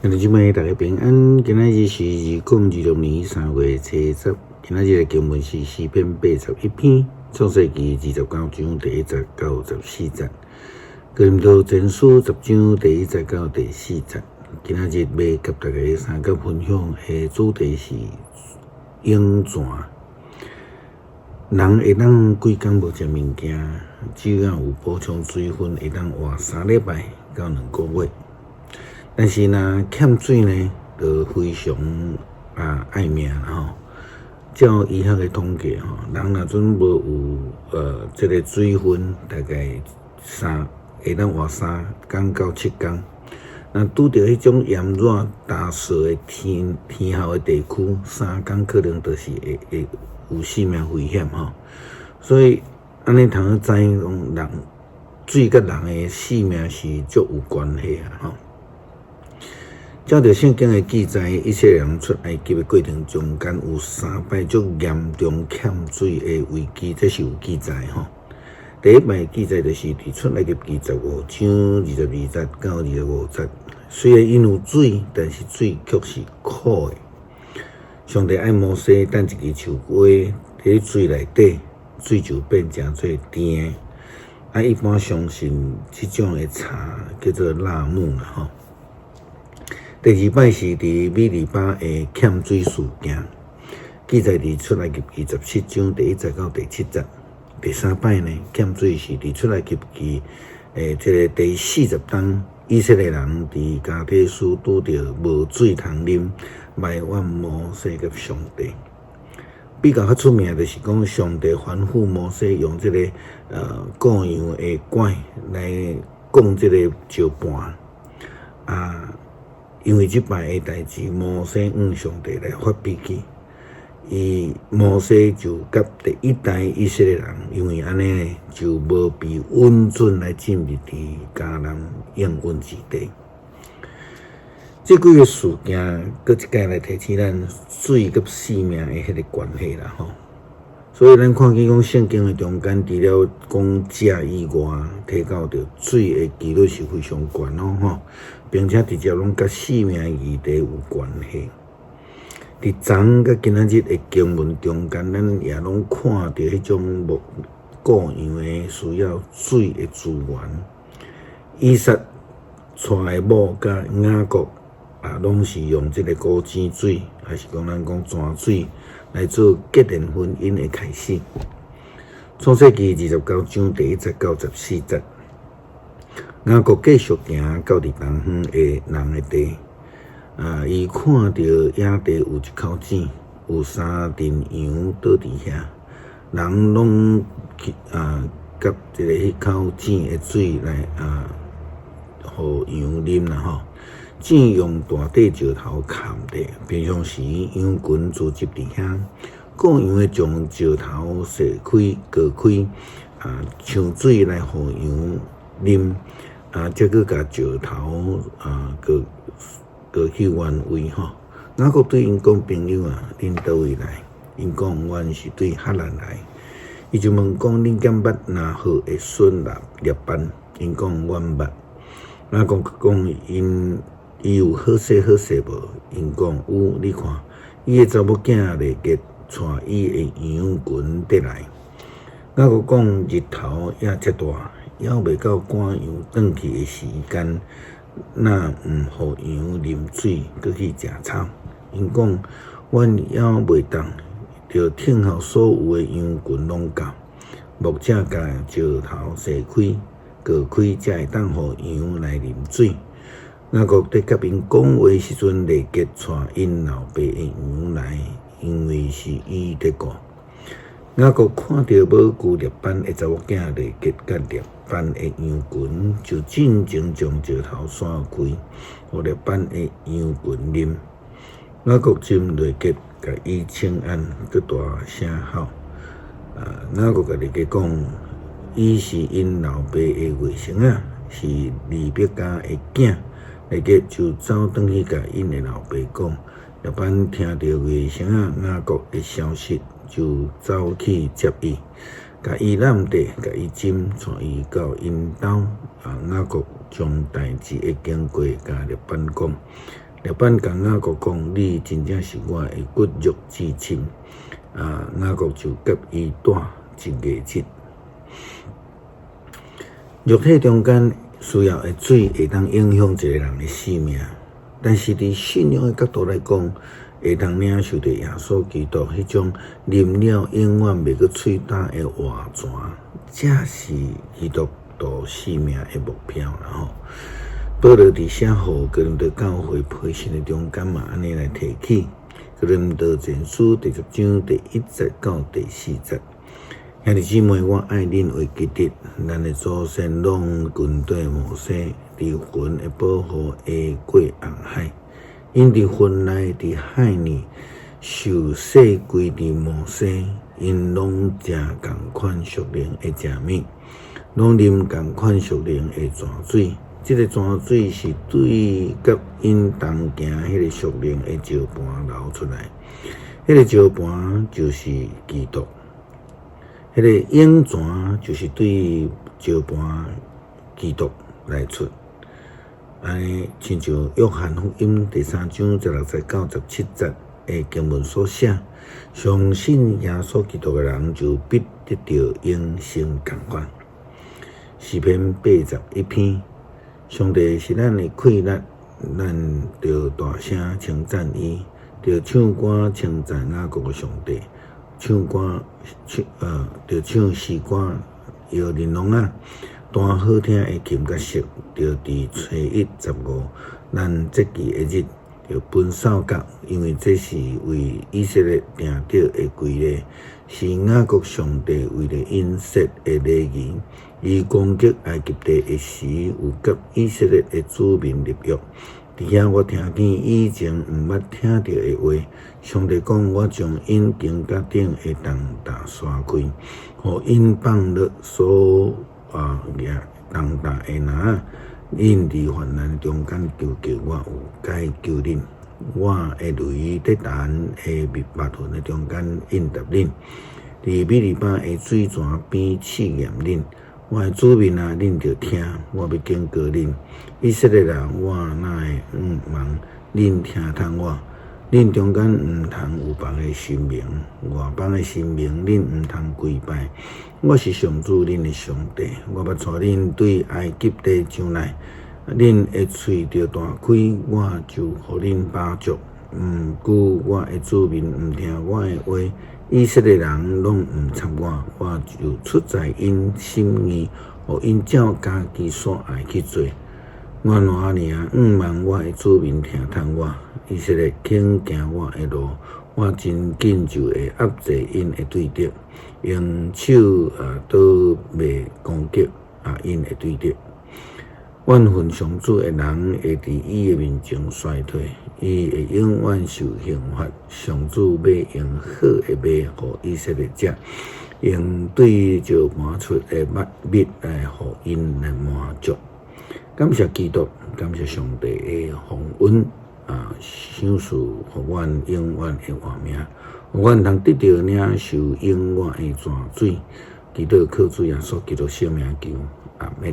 兄弟姊妹，大家平安。今仔日是2026年3月初十。今仔日的經文是詩篇81篇，創世記29章第1節到14節，哥林多前書10章第1節到第4節。今仔日欲佮大家相共分享的主題是湧泉。人會當幾工無食物件，只要有補充水分，會當活3禮拜到2個月。但是若欠水呢，就非常啊愛命啦吼。照醫學的統計吼，人若陣無有這个水分，大概會當活3工到7工。若拄著彼種炎熱乾燥的天候的地區，3工可能就是會有性命危險吼。所以按呢通知影講，水佮人的性命是足有關係啊吼。照著聖經的記載，以色列人出埃及的過程中間有三擺足嚴重欠水的危機，這是有記載吼。第一擺記載就是佇出埃及記15章22節到25節。雖然𪜶有水，但是水卻是苦的。上帝愛摩西擲一支樹瓜佇水內底，水就變成做甜的。啊，一般相信這種的茶叫做辣木啦吼。第二擺是佇米利巴的欠水事件，記載佇出埃及記17章第1節到第7節。第三擺呢，欠水是佇出埃及記的這个第40章，以色列人佇加低斯拄著無水通啉，埋怨摩西佮上帝。比較較出名就是講，上帝吩咐摩西用這个羔羊的拐來摃這个石盤啊。因為這擺的代誌，摩西向上帝來發脾氣，伊摩西就佮第一代以色列人，因為按呢就無被允准來進入佇迦南應允之地。這幾个事件，閣一擺來提醒咱水佮性命的彼个關係啦吼。所以咱看見講聖經的中間，除了講食以外，提到著水的幾率是非常懸哦吼，並且直接攏佮性命議題有關係。佇昨昏佮今仔日的經文中間，咱也攏看著彼種牧羔羊的需要水的資源。以撒娶的某佮雅各啊，攏是用這个古井水，還是講咱講泉水來做結連婚姻的開始。創世記29章第1節到14節，雅各繼續行到佇東方的人的地，啊，伊看著野地有一口井，有三陣羊倒佇遐，人攏去啊，佮這个彼口井的水來啊，予羊啉啦吼。井用大塊石頭崁著，平常時羊群聚集佇遐，羔羊會將石頭踅開、割開，啊，搶水來予羊啉，啊，才閣共石頭啊，擱擱去原位吼。雅各對𪜶講：朋友啊，恁佗位來？𪜶講：阮是對哈蘭來。伊就問講：恁敢捌拿鶴的孫列班？𪜶講：阮捌。雅各講：伊有好勢好勢無？𪜶講有，你看，伊的查某囝利結帶伊的羊群綴來。雅各講日頭猶遮大，猶未到趕羊轉去的時間，若毋予羊啉水，閣去食草？𪜶講，阮猶未動，著聽候所有的羊群攏到，牧者共石頭踅開、割開，才會當予羊來啉水。雅各佇佮𪜶講話時陣，利結帶𪜶老爸的羊來，因為是伊佇顧。雅各看著母舅列班的查某囝利結佮列班的羊群，就進前將石頭徙開，予列班的羊群啉。雅各斟利結，共伊請安，閣大聲吼。啊，雅各共利結講，伊是𪜶老爸的外甥仔，是利百加的囝。利結就走轉去共𪜶的老爸講，列班聽著外甥仔雅各的消息，就走去接伊，共伊攬著，共伊斟，帶伊到𪜶兜。啊，雅各將代誌的經過共列班講，拉班共雅各講：你真正是我的骨肉至親。啊，雅各就佮伊蹛一月日。肉體中間需要的水會當影響一個人的性命，但是佇信仰的角度來講，會當領受著耶穌基督彼種啉了永遠袂閣喙焦的活泉，才是基督徒性命的目標啦吼。保羅佇寫予哥林多教會批信的中間嘛，按呢來提起，哥林多前書第十章第一節到第四節。兄弟姊妹，我愛恁會記得，咱的祖先攏跟綴摩西，佇雲的保護下過紅海。𪜶佇雲內、佇海裡受洗歸佇摩西，𪜶攏食仝款屬靈的食物，攏啉仝款屬靈的泉水。這个泉水是對佮𪜶同行彼个屬靈的石盤流出來，彼个石盤就是基督。彼个湧泉就是對石盤基督來出，按呢，親像約翰福音第三章十六節到十七節的經文所寫，相信耶穌基督的人就必得著永生仝款。詩篇八十一篇，上帝是咱的氣力，咱著大聲稱讚伊，著唱歌稱讚雅各的上帝。唱歌，唱呃，著唱詩歌，搖琳琅仔，彈好聽的琴佮瑟，著佇初一、十五，咱節期的日，著分掃角，因為這是為以色列定著的規例，是雅各上帝為著𪜶設的禮儀。伊攻擊埃及地的時，有佮以色列的子民立約。佇遐我聽見以前毋捌聽著的話，上帝講：我將𪜶肩胛頂的重擔徙開，予𪜶放落所舉重擔的籃仔。恁佇患難中間求告我，有解救恁。我的雷佇底的密雲的中間應答恁，佇米利巴的水泉邊試驗恁。我的子民啊，恁著聽，我欲警告恁，以色列啊，我若會向望恁聽從我。恁中間毋通有別个神明，外邦的神明恁毋通跪拜。我是上主恁的上帝，我捌帶恁對埃及地上來，恁的喙著大開，我就予恁飽足。毋過我的子民毋聽我的話，以色列人攏毋插我，我就出在𪜶心意，予𪜶照家己所愛去做。我偌爾向望我的子民聽從我，以色列肯行我的路，我真緊就會壓制𪜶的對敵，用手擋袂攻擊𪜶的對敵。怨恨上主的人會佇伊的面前衰退，伊會永遠受刑罰。上主欲用好的麥予以色列食，用對石盤出的麥蜜來予𪜶來滿足。感謝基督，感謝上帝的鴻恩啊，賞賜予阮永遠的活命，予阮通得著領受永遠的泉水。祈禱靠主耶穌基督聖名求，阿們。